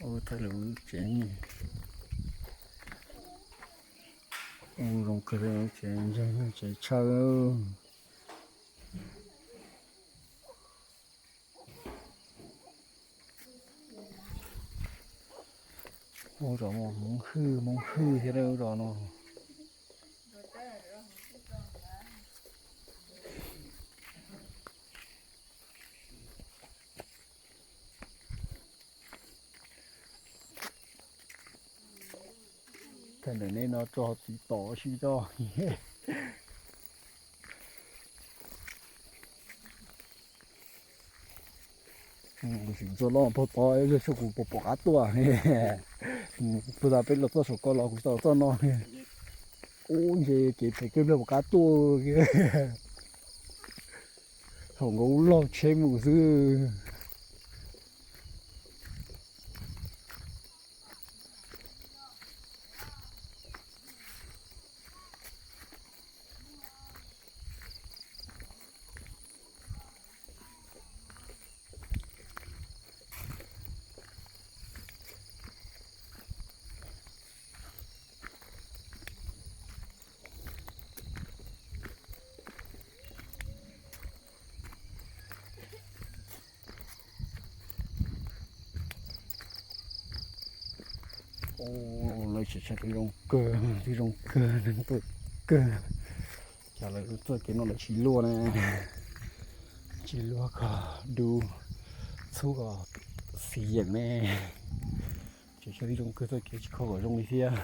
Thaij lawv lub tsev, ua zoo kawg, tsev ntseeg tsev tshawj. Ua zos Hmoob Hwj, Hmoob Hwj thiab ua zos no. Thaij ntawm nej no tso txiv tom sib tso. Kuv tsis txog loj puag tod, yog tsuas kuv pom pom qab tuaj. Puag ta peb los txoj saum ko los kuv tsis tau txoj no. Ub, ntshe kev phem kev nplog pom qab tuaj. Thaum nkaus lub log tsheb mus xwb. Lawv tseem tshuav tib zoo kawg, tib zoo kawg, neeg tuaj kawg. Cas lawv txoj kev no lawv tsis luaj ne, tsis luaj kom dub, txhub kom xiv yeem ne. Tseem tshuav tib zoo kawg, txoj kev tsis kho kom zoo li thiab.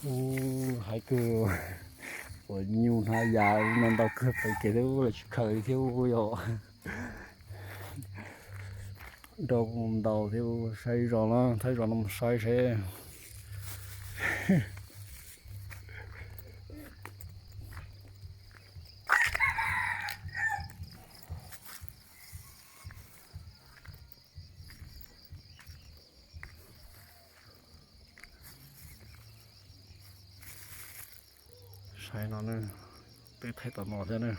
Ub, haib kawg, ua nyuj hnab yas no ntau kawg, pem kev thiab lawv tsis khaws thiab yog. Nrau ntau thiab, saib zos no, thaij zos no mus saib seb. Saib no, peb thaij tom no thiab na.